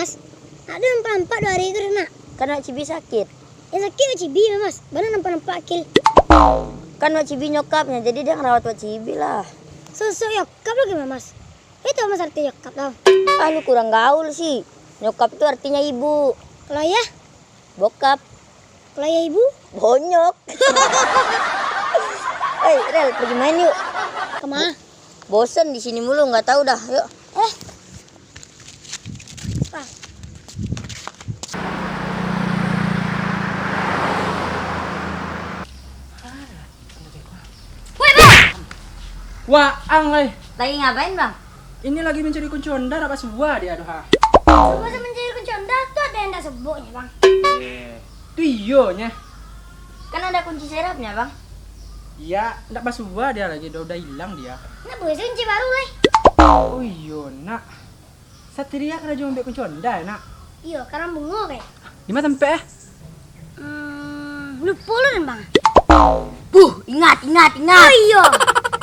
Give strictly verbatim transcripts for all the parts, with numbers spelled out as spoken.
Mas, ado nampak-nampak duo hari ko, Nak. Kan Wak Cibi sakik. Yang sakik Wak Cibi mah, Mas. Bana nampak-nampak akil. Kan Wak Cibi nyokapnyo, jadi dia ngerawat Wak Cibi lah. Sosok nyokap lagi mah, Mas. Itu Mas arti nyokap tau. Ah, lu kurang gaul sih. Nyokap itu artinya ibu. Kalau ayah? Bokap. Kalau ayah ibu? Bonyok. Hei, Rel, pergi main yuk. Kemana? Bosen di sini mulu, nggak tahu dah. Yuk. Eh. Bang. Woi, Bang! Waang, ai. Lagi ngapain, Bang? Ini lagi mencari kunci Honda, dapat suah dia, aduh, ha. Masa mencari kunci Honda, tu ada yang tak sebutnya, Bang. Eh, tu iyo nya. Kan ada kunci serepnya, Bang. Iya, ndak basuah dia lagi, udah, udah hilang dia. Nak beli kunci baru, lai. Oh iyo, nak. Satria karajo mambiak kunci Honda, nak? Iyo, Karang Bungo, kai. Di mana tampek, eh? Hmm, lupo lu den, Bang. Puh, ingat, ingat, ingat. Oh iyo.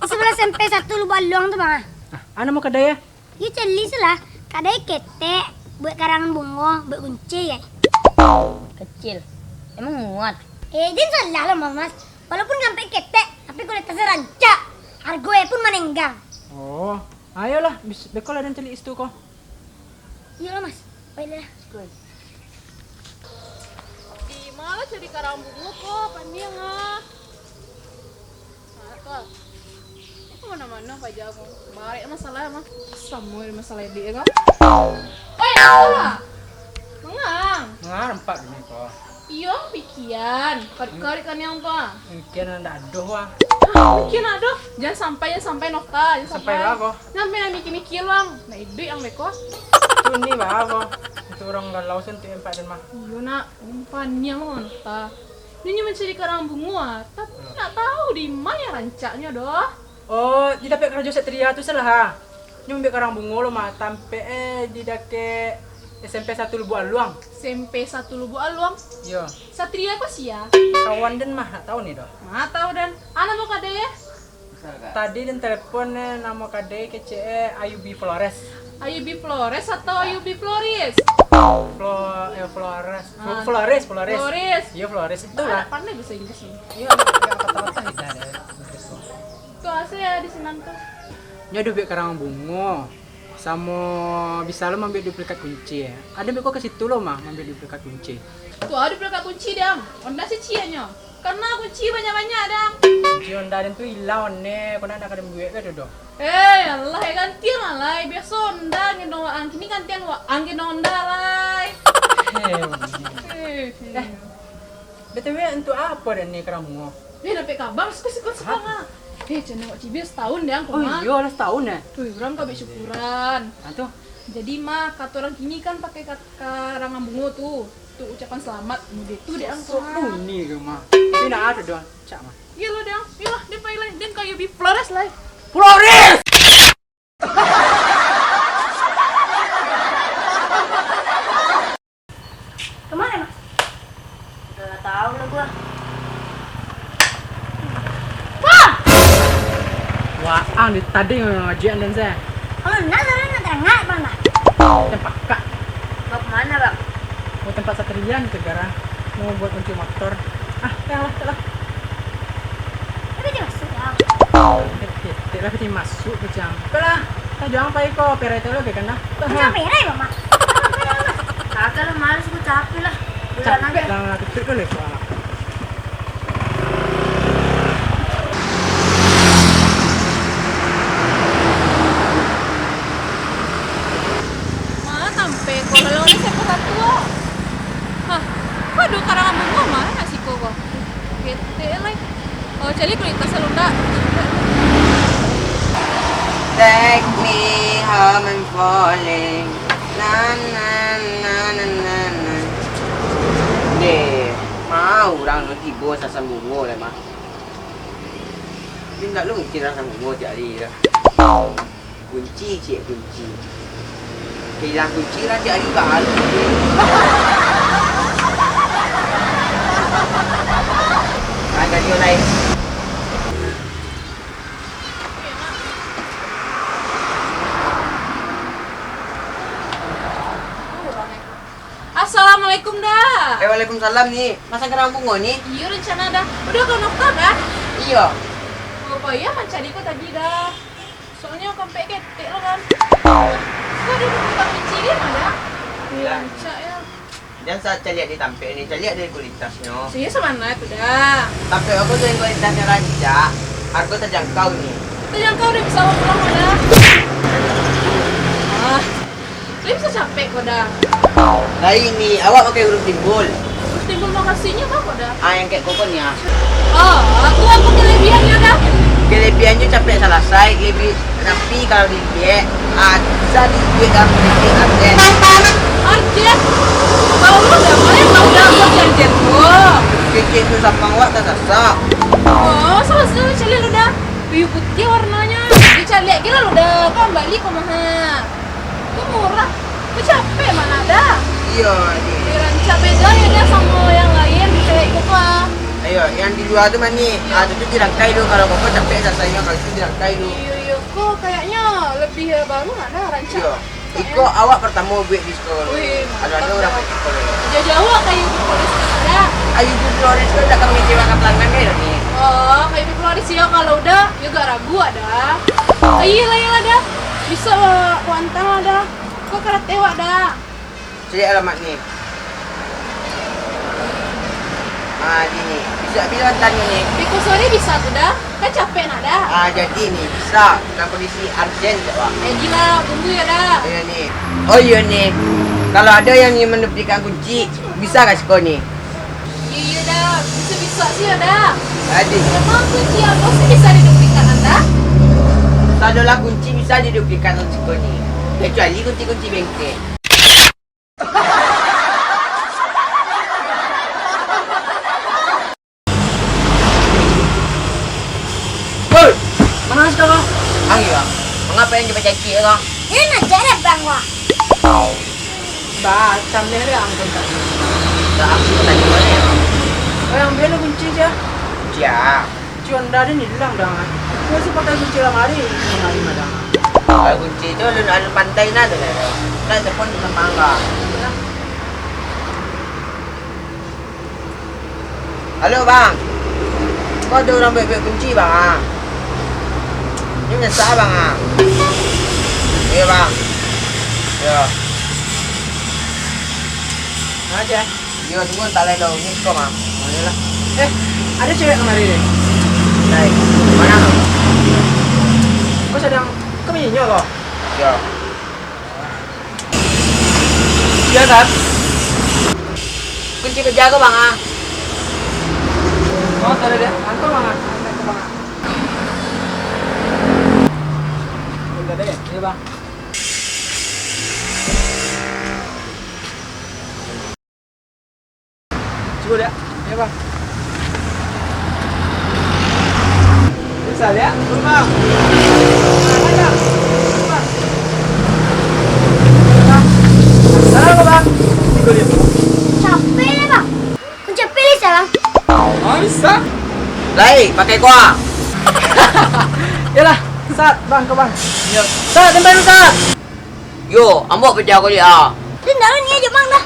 Di sebelah S M P satu Lubuk Aluang tu, Bang. Ah, a namo kadai, eh? Yo, caliak lah. Kadai ketek, buek Karang Bungo, buek kunci, kai. Kecil. Emang muat? Eh, jan salah lo, Mas. Walaupun sampai ketek, tapi kualitasnya rancak. Hargo e pun manenggang. Oh, ayolah, bis-, beko lah den caliak situ ko. Iyolah, Mas. Baiklah. Di ma lah cari Karang Bungo ko, paniang ah. Ah, tu ah. Kok mano-mano paja ko. Barek masalah mah. Samo masalah dek ko. Oi, apa? Mangang. Mangang empat ini ko. Iyo, pikian. Karik-karik kan yang tu ah. Mungkin ndak adoh, wah. Mungkin adoh. Jan sampai, jan sampai, Nokta. Jan sampai. Sampai lah ko. Sampai nak mikir-mikir, Bang. Nak iduik yang beko. Tu ni bah ko. Untuk urang galau sen tu empat den mah. Iyo, nak. Paniang, Nokta. Nyo mancari Karang Bungo ah. Tapi ndak tahu di ma yang rancaknyo doh. Oh, di dapek karajo Satria tu salah ha. Nyo mambiak Karang Bungo lo mah, tampek e di dakek S M P satu Lubuk Aluang. S M P satu Lubuk Aluang? Iyo. Satria ko sia? Kawan den mah, ndak tahu ni doh. Ah, tahu den. A namo kadai e? Tadi den telepon e, namo kadai kecek e Ayubi Flores. Ayubi Flores atau Ayubi Floris? Flo-, eh, Flores. Flo-, Ah. Flores, Flores. Flores. Iyo, Flores. Itulah. Ndak pandai bahasa Inggris ni. Iyo, ndak patah-patah lidah deh, Inggris tu. Tu asa ya di sinan tu. Nyo ado buek Karang Bungo. Samo bisa lo mambiak duplikat kunci. Ado buek ko ka situ lo mah mambiak duplikat kunci. Tu ado duplikat kunci, Dang. Onda si cieknyo. Kana kunci banyak-banyak, Dang. Kunci Onda den tu ilang, One. Ko nak, nak ka den buek ka tu doh? Eh, alah, eh, gantian lah, lai. Biaso Onda gendong waang, kini gantian waang gendong Onda, lai. Eh, One. Eh, eh. B T W, untuk apo den ni Karang Bungo? Eh, dapek kaba, suka-suka, suka. Hah? Mah. Eh, channel Wak Cibi setahun deh, angko. Oh, mah. Iyo lah, setahun, eh? Wih, urang ka buek syukuran. Ah, tu. Jadi, mah, kato urang kini kan pakai kat-, Karang Bungo tu. Tu ucapan selamat. Mudah tu deh, angko, mah. Sok bunyi ke, mah. Tapi ndak ado doh, cak, mah. Iyo lah, deh. Iyo lah, deh, pai lah. Den ka Ayubi Flores lah. Flores! Kemana, Mas? Udah nggak tahu lah gua. Wah! Wah, ang di tadi ngajak dan saya. Oh, nah, sana nak terangak, Bang, nak? Tempat kak. Mau kemana, Bang? Mau tempat Satria nih, Tegara. Mau buat kunci motor. Ah, ya lah, ya lah. Tapi dia masuk, Bang. Ketek lah, kecil masuk, kecil. Apalah, kita jangan pai ko, perai tu lagi kan dah. Dah, ha. Perai, Mama. Kagak lah, males, gue capek lah. Capek lah, ketek dulu ya, Pak. Malah sampai ko, kalau oleh siapa satu, ah. Hah, kok ada Karang Bungo, mana nak siko ko? Ketek lah. Oh, cari kualitas lu ndak? Take me home, I'm falling. Na, na, na, na, na, na. Deh, mau urang tu tibo sasam bungo lah, mah. Tapi ndak lu mungkin rasa bungo tiap hari dah. Kunci, cik, kunci. Kahilang kunci lah, cik, hari baru. Ada dia lain. Eh, waalaikumsalam, Ni. Masang kerang bungo, Ni? Iyo, rencana dah. Udah kau nafkah, kan? Iyo. Kau payah mancari kau tadi dah. Soalnyo kampek ketek lo, kan. Kau ada tukang kunci di mana? Iyo. Rancak, yo. Jan sa caliak di tampek ni, caliak dari kualitasnyo. Iyo, samana tu dah. Tampek aku dari kualitasnyo rancak, hargo tajangkau, Ni. Tajangkau dah bisa awak pulang, dah. Ah. Lai bisa capek kau dah. Lai, Ni, awak pakai huruf timbul. Huruf timbul makasinyo apo dah? Ah, yang kayak koko ni, ah. Oh, aku apo kelebiahannyo dah? Kelebiahannyo capek salasai, lebih rapi kalau diliek. Ah, bisa diliek dalam sedikit arjen. Arjen? Kalau lu dah main, kau dah apa di arjen tu? Kecil tu sama awak tak sasak. Oh, salah-salah caliak lu dah. Biru putiah warnanya. Dicaliak gila lu dah. Kau bali kau maha. Tu murah. Tu capek mana dah. Iyo, Ni. Yo, rancak beda yo dah samo yang lain, cewek koko ah. Iyo, yang di lua tu mah, Ni. Iyo. Ah, tu, tu dirangkai dulu, kalau koko capek sasainyo, kalau itu dirangkai dulu. Iyo, iyo, kok kayaknyo lebih, eh, baru mana rancak. Iyo. Iko awak pertamo buek di siko. Wih, mantap dah. Ado-ado urang buek di siko. Jauah-jauah ka Yubi Flores tu dah. Ah, Yubi Flores tu dak ka mangecewakan pelanggan kan, Ni? Oh, ka Yubi Flores yo, kalau dah, yo gak ragu dah. Ayolah, ayolah dah. Bisa lah, kuantar lah dah. Kok karate wak dah? Cari alamat ni. Ah, di ni. Bisa, bila antarnyo ni? Beko sore bisa tu dah. Kan capek nak dah. Ah, jadi ni. Bisa. Dalam kondisi urgent, Cak, Bang. Eh, gila. Tunggu ya dah. Iya ni. Oh, iya ni. Kalau ada yang ingin menduplikat kunci, bisa ka siko ni? Iya, iya dah. Bisa-bisa sih ya dah. Jadi. Memang kunci apa sih bisa diduplikat dah? Sadolah kunci bisa diduplikat ka siko ni. Kecuali kunci-kunci bengkel. Woi! Manga sekarang? Angin, Bang. Mangapa yang cepat cacik, Bang? Ini nak cari Bang, wah. Batam deh, deh, angkun tadi. Dah, angkun tadi mana, ya? Oh, yang bela kunci, Cak. Cak. Kunci Honda den ilang dah, ah. Kau si pakai kunci lamari, lamari mah dah, ah. Pakai kunci tu alun, alun pandai nah tu, nah. Nak telepon tu sama angga. Halo, Bang. Kau ada urang buek-buek kunci, Bang, ah. Ni nyesak, Bang, ah. Iyo, Bang. Iyo. Aja. Iyo, tunggu, tak lai dong. Ni siko mah. Oh, iyolah. Eh, ada cewek kamari deh. Lai. Mana? Kau sadang, kau minyo kau? Iyo. Iyo, Sat. Kunci meja kau, Bang, ah. Oh, tak ada deh. Angkut, Bang, ah. Angkut, Bang, ah. Udah deh. Iyo, Bang. Cubo, Diak. Iyo, Bang. Bisa, Diak? Bang. Bang. Bang. Salah apa, Bang? Tigo ribu. Capek lah, Bang. Kau capek lah, Bang. Oh, bisa. Lai, pakai kuah. Yalah, Sat, Bang, ke Bang. Iyo. Sat, tempel dulu, Sat. Yo, ambo pecah kulik, ah. Tinggal ni aja, Bang, dah.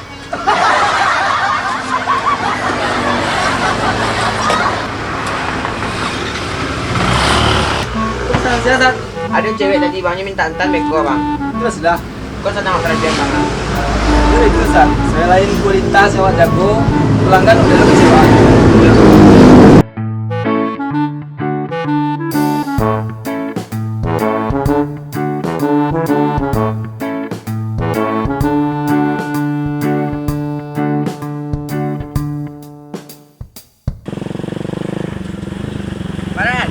Terus, Sat. Ada cewek tadi, Bang, nyo minta antar beko, Bang. Terus dah. Kau sadang karajo, Bang, ah. Itu, itu, Sat. Selain kualitas awak jago, pelanggan udah kecewa. Farhan,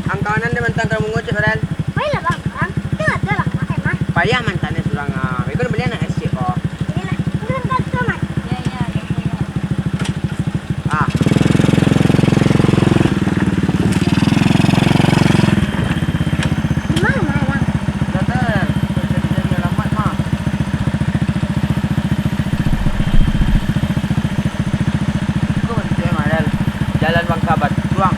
angkau nan di mantang ka rumah Ucup, Farhan. Payahlah, Bang. Tengah tu lah, Bang. Payah mantang ni surang, ah. Beko bali anak kecik ko. Inilah. Itu kan kau tu, Mas. Ya, ya, ya, ya. Ah. Di mana, Bang? Dah, dah. Kau jadi-jadi alamat, mah. Kau bantu, eh, Marel. Jalan Bangka Batuang.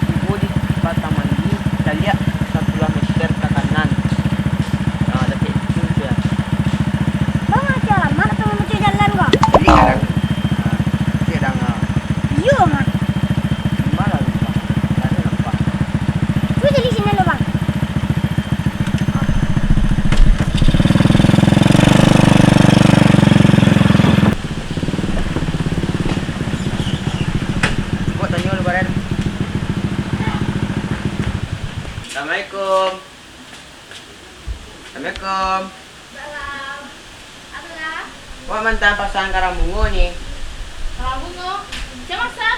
Tibo di Simpang Taman Mini, caliak sapuluah meter ka kanan. Ah, tapi itu je. Bang, ngasih alamat atau mancari jalan, Bang? Caliak Assalamualaikum. Assalamualaikum. Salam. Apo lah? Wak mantang pasan karang bungo ni. Karang bungo? Sia masan?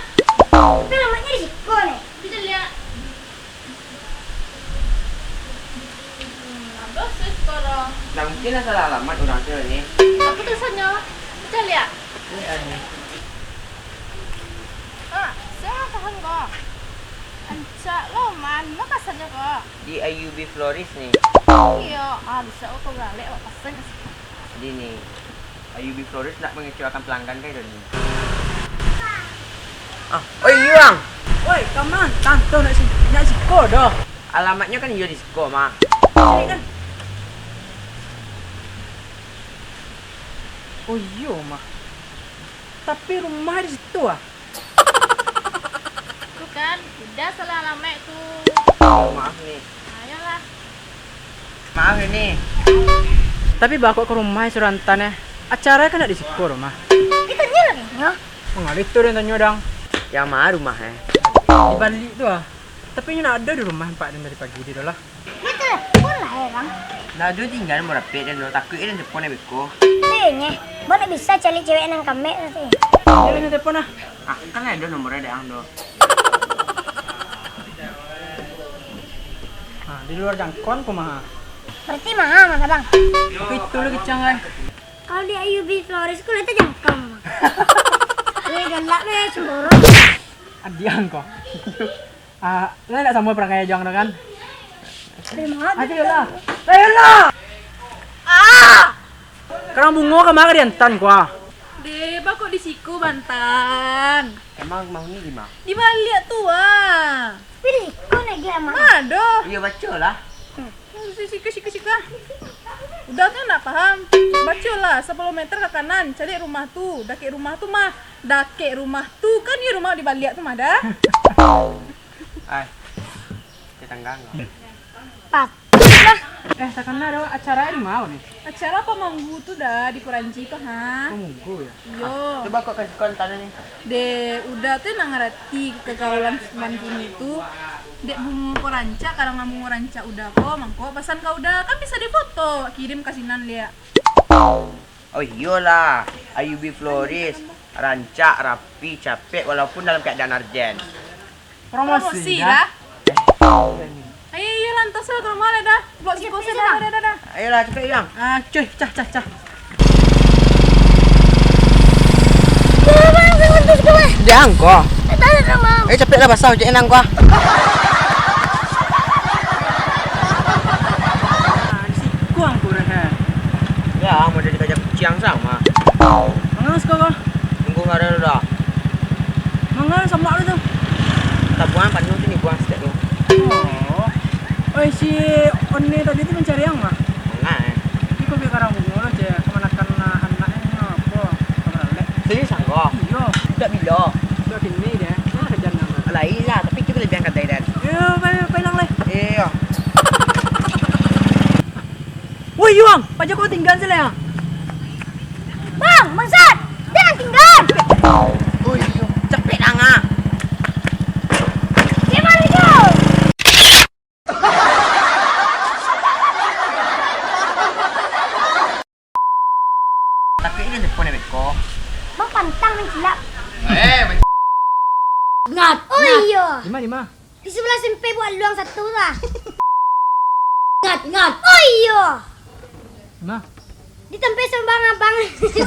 Tapi alamatnyo di siko ni. Bisa liek. Hmm, aduh, sis, korang. Ndak mungkin lah salah alamat urang tu ni. Apo tulisannyo? Bisa liek. Ni, ah, ni. Ah, sia tahan ko. Rancak lo, man. Ma pasannyo ko? Di Ayubi Florist ni. Iyo, ah, bisa ko, ko baralek, awak pasan ka situ. Jadi ni, Ayubi Florist nak mengecewakan pelanggan kah itu ni? Ah, oi, Yuang! Oi, kaman, tantu nak si-, nak siko doh. Alamatnyo kan iyo di siko, mah. Cari kan? Oh iyo, mah. Tapi rumah di situ, ah. Tu kan, Uda salah alamaik tu. Maaf ni. Ayolah. Maaf ni. Tapi baa kok ka rumah Surantan, eh? Acara kan ndak di siko rumah. Ditanyo lah inyo. Mangari tu den tanyo, dang. Yang ma rumah, eh? Di baliak tu, ah. Tapi inyo ndak ado di rumah, nampak den dari pagi tadi lah. Nyo telepon lah, eh, Bang. Ndak ado tingga nomor H P den tu, takuik den telepon dek beko. Teh, nyeh. Bang ndak bisa cari cewek nan kamek tu, teh. Iyo, den telepon lah. Ah, kan ado nomornyo dek ang tu. Ah, di luar jangkauan ko mah. Berarti maha mah, Bang. Tapi itu lah kecang, ai. Kalau di Ayubi Florist ko lah tajangkau mah. Weh, galak weh, cemburu. Adiang ko. Ah, lah ndak samo parangai jo ang tu kan? Terima kasih. Ayolah. Ayolah. Ah! Karang bungo ka ma ka diantaan ko, ah? Deh, baa kok di siko, Bantan? Emang rumah Uni di ma? Di baliak tu, ah. Tapi di siko lagi aman. Ma doh. Iyo, bacolah. Hmm. Siko, siko, siko. Uda tu ndak paham. Bacolah, sapuluah meter ka kanan, caliak rumah tu. Dakek rumah tu mah. Dakek rumah tu kan, iyo rumah di baliak tu mah, Da. Ai, tetangga ko. Patuik lah. Eh, takana doh, acara di ma ni? Acara pamanggu tu, Da, di Koranci tu, ha. Pamanggu, yo? Iyo. Ah, cubo kok kasih kon tanah ni. Deh, Uda tu ndak ngarati kegaulan zaman kini tu. Dek bungo ko rancak, karangan bungo rancak Uda ko, mangko pasan ka Uda, kan bisa difoto, kirim ka sinan liak. Oh iyolah, Ayubi Florist, rancak, rapi, capek, walaupun dalam keadaan arjen. Promosi, Da. Ayo, iyo, lantas lah, ke rumah lah, Da. Blok siko se, Da, Da, Da, Da. Ayolah, capek, Yang. Ah, cuy, cah, cah, cah. Dek ang ko. Eh, capek lah basah, ojek enang ko. Ah, di siko ang kurang, ha. Ya, model dikaja kuciang sama. Mangas ko, ko? Tunggu, ndak ado, Da. Mangan samak lu tu. Tabuang panuah tu ni buang sitak tu. Oh. Oi, si One tadi tu mancari ang mah. Mangan, eh. Iko biar karang bungo lo, cek. Kamanakan anak yang apo? Kamanakan lek. Serius, anggo? Iyo. Dak bilo? Dak kini dia. Mana kerjaan ang? Lain lah, tapi tu kelebihan kadai dan. Iyo, pai, pai lang leh. Iyo. Woi, Yuang, paja kau tinggal sih lah ya. Bang, bangsat! Jangan tinggal! Oi, capek nanga. Gimana itu? Tapi ini depan beko. Bang pantang mancilak. Eh, men- Ngat, oh ngat. Iyo. Di mana, di mana? Di sebelah SMP buat luang satu lah. Ingat, ingat. Oh iyo. Nah. Di tempat sembang abang.